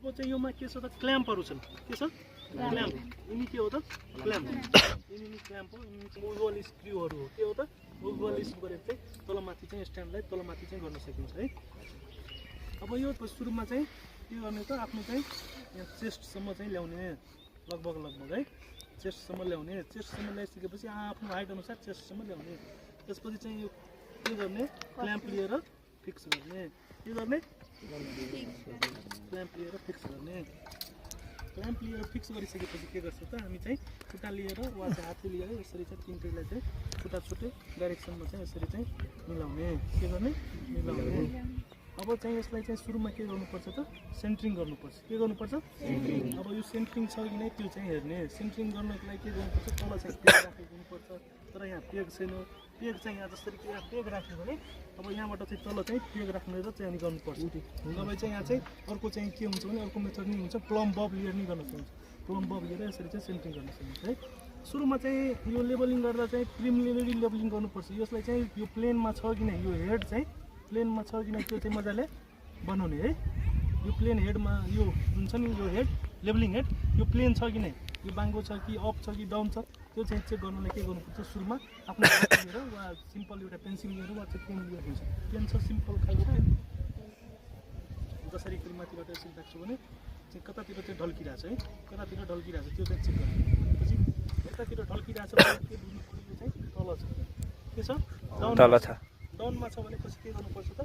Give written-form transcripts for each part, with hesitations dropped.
अब चाहिँ योमा के छ त क्ल्याम्पहरू छन् के छ क्ल्याम्प यिनी के हो त क्ल्याम्प यिनी क्ल्याम्प हो यिनी मुभल स्क्रूहरू हो के हो त मुभल स्क्रू गरेर चाहिँ तलमाथि चाहिँ स्ट्यान्डलाई तलमाथि चाहिँ गर्न सकिन्छ है अब यो सुरुमा चाहिँ के गर्ने त आफ्नो चाहिँ यहाँ चेस्टसम्म चाहिँ ल्याउने लगभग है चेस्टसम्म ल्याउने चेस्टसम्म ल्याइसकेपछि आफ्नो हाइट अनुसार चेस्टसम्म ल्याउने त्यसपछि चाहिँ यो के गर्ने क्ल्याम्प लिएर फिक्स गर्ने के गर्ने क्ल्याम्प लिएर फिक्स गर्ने क्ल्याम्प लिएर फिक्स गरिसकेपछि के गर्छ त हामी चाहिँ खुट्टा लिएर वा चाहिँ हातले लिएर यसरी चाहिँ तिनटैलाई चाहिँ खुट्टा छुट्टै डाइरेक्सनमा चाहिँ यसरी चाहिँ मिलाउने के गर्ने मिलाउने अब चाहिँ यसलाई चाहिँ सुरुमा के गर्नुपर्छ त सेन्ट्रिङ गर्नुपर्छ के गर्नुपर्छ अब यो सेन्ट्रिङ छ कि नै त्यो चाहिँ हेर्ने सेन्ट्रिङ गर्नको लागि के गर्नुपर्छ तल चाहिँ पेग राखिदिनुपर्छ तर यहाँ पेग छैन पेग चाहिँ यहाँ जसरी कि यहाँ पेग राख्यो भने अब यहाँबाट चाहिँ तल चाहिँ पेग राख्ने र चाहिँ गर्नुपर्छ तपाईँ चाहिँ यहाँ चाहिँ अर्को चाहिँ के हुन्छ भने अर्को मेथड नि हुन्छ प्लम बब लिएर नि गर्न सकिन्छ प्लम बब लिएर यसरी चाहिँ सेन्ट्रिङ गर्न सकिन्छ है सुरुमा चाहिँ यो लेबलिङ गर्दा चाहिँ प्रिलिमिनरी लेबलिङ गर्नुपर्छ यसलाई चाहिँ यो प्लेनमा छ कि नै यो हेड चाहिँ प्लेनमा छ कि नै त्यो चाहिँ मजाले बनाउने है यो प्लेन हेडमा यो जुन छ नि यो हेड लेबलिङ हेड यो प्लेन छ कि नै यो बाङ्गो छ कि अप छ कि डाउन छ त्यो चाहिँ चेक गर्नलाई के गर्नुपर्छ सुरुमा आफ्नो लिएर वा सिम्पल एउटा पेन्सिल लिएर वा चाहिँ पेन लिएर हुन्छ पेन छ सिम्पल खालको पेन जसरी माथिबाट यसरी राख्छु भने चाहिँ कतातिर चाहिँ ढल्किरहेको छ है कतातिर ढल्किरहेको छ त्यो चाहिँ चेक गर्ने पछि यतातिर ढल्किरहेको छ भने के बुझ्नु पर्यो चाहिँ तल छ के छ तल छ डाउनमा छ भने पछि के गर्नुपर्छ त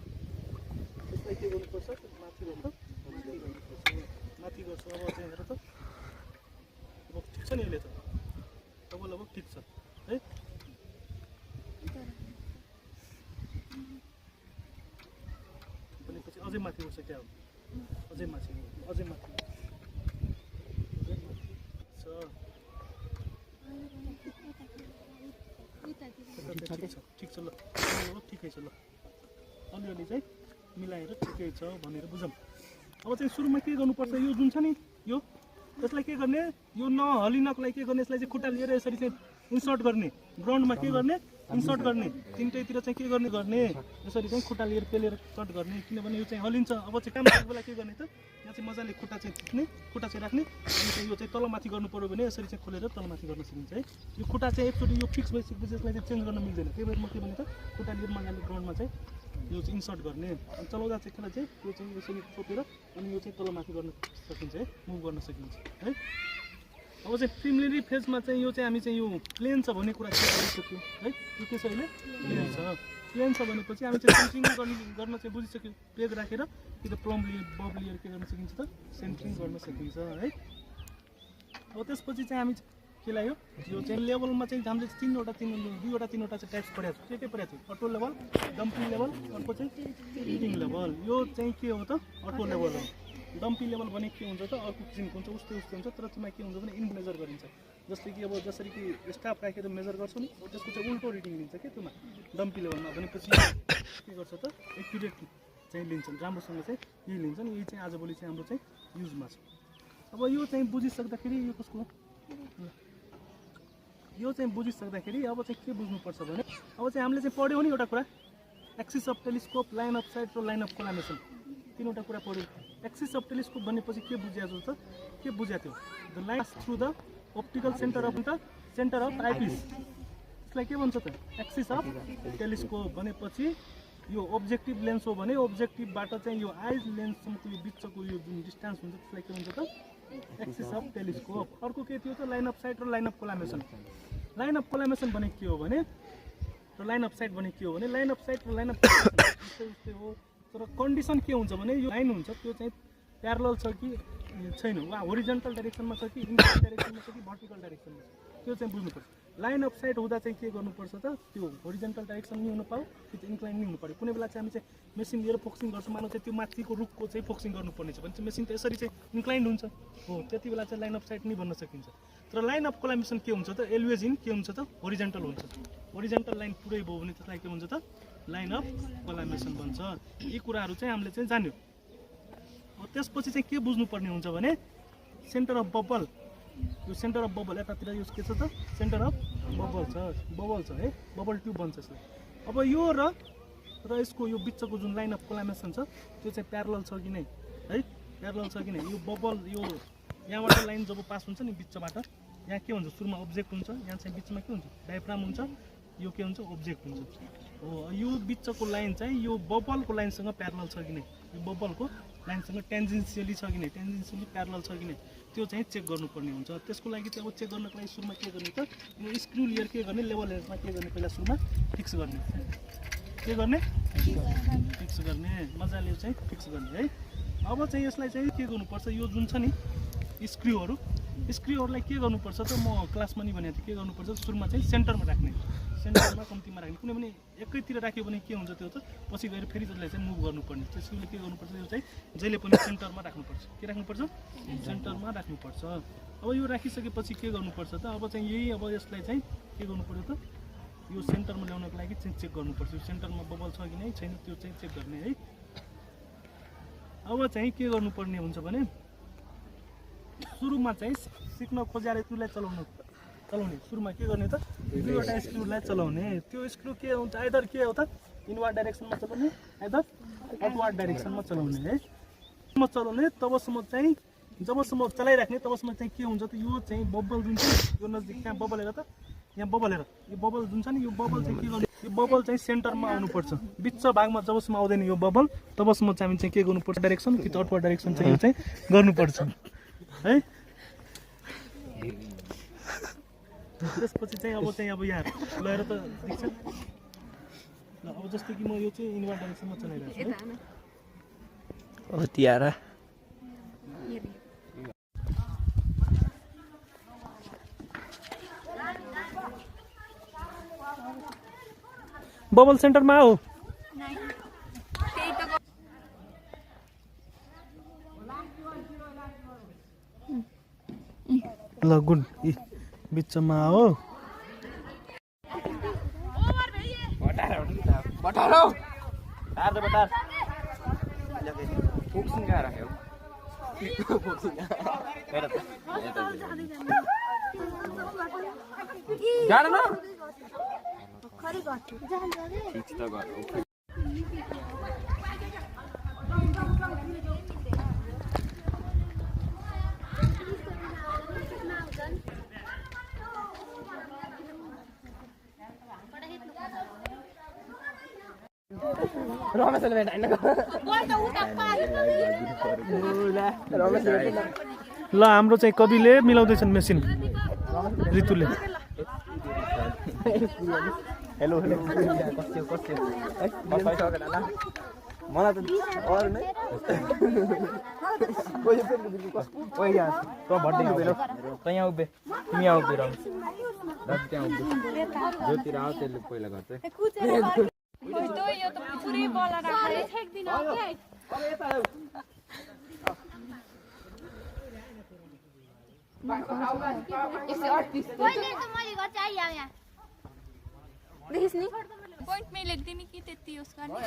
त्यसलाई के गर्नुपर्छ माथि गर्छ माथि गर्छ अब चाहिँ हेर त अब ठिक छ नि यसले त अब लगभग ठिक छ है भनेपछि अझै माथि उठ्छ क्या हो अझै माथि छ ठिक छ ल ठिकै छ ल अलिअलि चाहिँ मिलाएर ठिकै छ भनेर बुझौँ अब चाहिँ सुरुमा के गर्नुपर्छ यो जुन छ नि यो यसलाई के गर्ने यो नहलिनको लागि के गर्ने यसलाई चाहिँ खुट्टा लिएर यसरी चाहिँ इन्सर्ट गर्ने ग्राउन्डमा के गर्ने इन्सर्ट गर्ने तिनटैतिर चाहिँ के गर्ने यसरी चाहिँ खुट्टा लिएर पेलेर कट गर्ने किनभने यो चाहिँ हलिन्छ अब चाहिँ काम गरेको बेला के गर्ने त यहाँ चाहिँ मजाले खुट्टा चाहिँ थिच्ने खुट्टा चाहिँ राख्ने अनि चाहिँ यो चाहिँ तलमाथि गर्नु पऱ्यो भने यसरी चाहिँ खोलेर तलमाथि गर्न सकिन्छ है यो खुट्टा चाहिँ एकचोटि यो फिक्स भइसकेपछि यसलाई चाहिँ चेन्ज गर्न मिल्दैन त्यही भएर म के भने त खुट्टा लिएर मजाले ग्राउन्डमा चाहिँ यो चाहिँ इन्सर्ट गर्ने अनि चलाउँदा चाहिँ खेला चाहिँ यो चाहिँ यसरी छोपेर अनि यो चाहिँ तलमाथि गर्न सकिन्छ है मुभ गर्न सकिन्छ है अब चाहिँ प्रिलिमिनरी फेजमा चाहिँ यो चाहिँ हामी चाहिँ यो प्लेन छ भन्ने कुरा चाहिँ गरिसक्यौँ है यो के छ अहिले प्लेन छ भनेपछि हामी चाहिँ सेन्ट्रिङ गर्न चाहिँ बुझिसक्यौँ पेग राखेर कि त प्लम लिएर बब लिएर के गर्न सकिन्छ त सेन्ट्रिङ गर्न सकिन्छ है अब त्यसपछि चाहिँ हामी के लाग्यो यो चाहिँ लेभलमा चाहिँ हामीले दुईवटा तिनवटा चाहिँ टाइप्स पढाएको छौँ के पढाएको छौँ अटो लेभल डम्पिङ लेभल अर्को चाहिँ रिडिङ लेभल यो चाहिँ के हो त अटो लेभल हो डम्पी लेभल भने के हुन्छ त अर्को किसिमको हुन्छ उस्तै हुन्छ तर त्यसमा के हुन्छ भने इन मेजर गरिन्छ जस्तै कि अब जसरी कि स्टाफ राखेर मेजर गर्छौँ नि त्यसको चाहिँ उल्टो रिडिङ लिन्छ क्या त्यसमा डम्पी लेभलमा भनेपछि के गर्छ त एक्युरेट चाहिँ लिन्छन् राम्रोसँग चाहिँ यही लिन्छन् यही चाहिँ आजभोलि चाहिँ हाम्रो चाहिँ युजमा छ अब यो चाहिँ बुझिसक्दाखेरि यो कसको यो चाहिँ बुझिसक्दाखेरि अब चाहिँ के बुझ्नुपर्छ भने अब चाहिँ हामीले चाहिँ पढ्यौँ नि एउटा कुरा axis of telescope line of site र लाइन अफ कोलामेसन तीनवटा कुरा पढ्यो एक्सिस अफ टेलिस्कोप भनेपछि के बुझ्याएको छ के बुझ्या थियो the line through the optical centre of eyepiece यसलाई के भन्छ त एक्सिस अफ टेलिस्कोप भनेपछि यो ऑब्जेक्टिभ लेन्स हो भने ऑब्जेक्टिभबाट चाहिँ यो आइज लेन्ससम्मको यो बिचको यो जुन डिस्टेन्स हुन्छ त्यसलाई के भन्छ त एक्सिस अफ टेलिस्कोप अर्को के थियो त लाइन अफ साइट र लाइन अफ कोलामेसन लाइन अफ कोलामेसन भने के हो भने र लाइन अफ साइट भने के हो भने लाइन अफ साइट र लाइन अफ कोलामेसन हो तर कन्डिसन के हुन्छ भने यो लाइन हुन्छ त्यो चाहिँ प्यारलल छ कि छैन वा होरिजन्टल डाइरेक्सनमा छ कि इन्क्लाइन डाइरेक्सनमा छ कि भर्टिकल डाइरेक्सनमा छ त्यो चाहिँ बुझ्नुपर्छ लाइन अफ साइट हुँदा चाहिँ के गर्नुपर्छ त त्यो होरिजन्टल डाइरेक्सन नि हुनु पायो कि त इन्क्लाइन नि हुनु पर्यो कुनै बेला चाहिँ हामी चाहिँ मेसिन लिएर फोक्सिङ गर्छौँ मानव चाहिँ त्यो माथिको रुखको चाहिँ फोक्सिङ गर्नुपर्ने छ भने चाहिँ मेसिन त यसरी चाहिँ इन्क्लाइन्ड हुन्छ हो त्यति बेला चाहिँ लाइन अफ साइट नि भन्न सकिन्छ तर लाइन अफ कोलामेसन के हुन्छ त एलवेज इन के हुन्छ त होरिजन्टल हुन्छ होरिजन्टल लाइन पुरै भयो भने त्यसलाई के हुन्छ त लाइन अफ कोलामेसन भन्छ यी कुराहरू चाहिँ हामीले चाहिँ जान्यौँ त्यसपछि चाहिँ के बुझ्नुपर्ने हुन्छ भने सेन्टर अफ बबल यो सेन्टर अफ बबल यतातिर यो के छ त सेन्टर अफ बबल छ है बबल ट्युब भन्छ यसलाई अब यो र यसको यो बिचको जुन लाइन अफ कोलामेसन छ त्यो चाहिँ प्यारलल छ कि नै है प्यारलल छ कि नै यो बबल यो यहाँबाट लाइन जब पास हुन्छ नि बिचबाट यहाँ के हुन्छ सुरुमा अब्जेक्ट हुन्छ यहाँ चाहिँ बिचमा के हुन्छ डायफ्राम हुन्छ यो के हुन्छ अब्जेक्ट हुन्छ हो यो बिचको लाइन चाहिँ यो बबलको लाइनसँग प्यारलल छ कि नै यो बबलको लाइनसँग टेन्जेन्सियली छ कि नै टेन्जेन्सियली प्यारलल छ कि नै त्यो चाहिँ चेक गर्नुपर्ने हुन्छ त्यसको लागि चाहिँ अब चेक गर्नको लागि सुरुमा के गर्ने त यो स्क्रु लियर के गर्ने लेभल हेर्समा के गर्ने पहिला सुरुमा फिक्स गर्ने के गर्ने फिक्स गर्ने मजाले चाहिँ फिक्स गर्ने है अब चाहिँ यसलाई चाहिँ के गर्नुपर्छ यो जुन छ नि स्क्रुहरूलाई के गर्नुपर्छ त म क्लासमा नि भनेको थिएँ के गर्नुपर्छ सुरुमा चाहिँ सेन्टरमा राख्ने सेन्टरमा कम्तीमा राख्ने कुनै एकैतिर राख्यो भने के हुन्छ त्यो त पछि गएर फेरि त्यसलाई चाहिँ मुभ गर्नुपर्ने त्यसले के गर्नुपर्छ यो चाहिँ जहिले पनि सेन्टरमा राख्नुपर्छ के राख्नुपर्छ सेन्टरमा राख्नुपर्छ अब यो राखिसकेपछि के गर्नुपर्छ त अब चाहिँ यही अब यसलाई चाहिँ के गर्नुपर्छ त यो सेन्टरमा ल्याउनको लागि चाहिँ चेक गर्नुपर्छ यो सेन्टरमा बबल छ कि नै छैन त्यो चाहिँ चेक गर्ने है अब चाहिँ के गर्नुपर्ने हुन्छ भने सुरुमा चाहिँ सिक्न खोजेर स्क्रुलाई चलाउने सुरुमा के गर्ने त दुईवटा स्क्रुलाई चलाउने त्यो स्क्रू के हुन्छ आइदर के हो त इनवर्ड डाइरेक्सनमा चलाउने आइदर आउटवर्ड डाइरेक्सनमा चलाउने है चलाउने तबसम्म चाहिँ जबसम्म चलाइराख्ने तबसम्म चाहिँ के हुन्छ त यो चाहिँ बबल जुन चाहिँ यो नजिक त्यहाँ बबल हेर त यहाँ बबल हेर यो बबल जुन छ नि यो बबल चाहिँ के गर्ने यो बबल चाहिँ सेन्टरमा आउनुपर्छ बिच भागमा जबसम्म आउँदैन यो बबल तबसम्म चाहिँ हामी चाहिँ के गर्नुपर्छ डाइरेक्सन कि आउटवर्ड डाइरेक्सन चाहिँ यो चाहिँ गर्नुपर्छ है त्यसपछि चाहिँ अब यहाँ लगाएर त देख्छ ल अब जस्तो कि म यो चाहिँ इनवर्ड डाइरेक्सनमा चलाइरहेको छु तिहारा बबल सेन्टरमा हो ल गुड बिचमा हो ल हाम्रो चाहिँ कविले मिलाउँदैछन् मेसिन ऋतुले हेलो मलाई त अरू नै यहाँ उभे तिमी यहाँ उभिएर त्यहाँ उभे जोतिर आऊ त्यसले पहिला गर्छ पोइन्ट मैले लेख्दिनँ कि त्यति युज गर्ने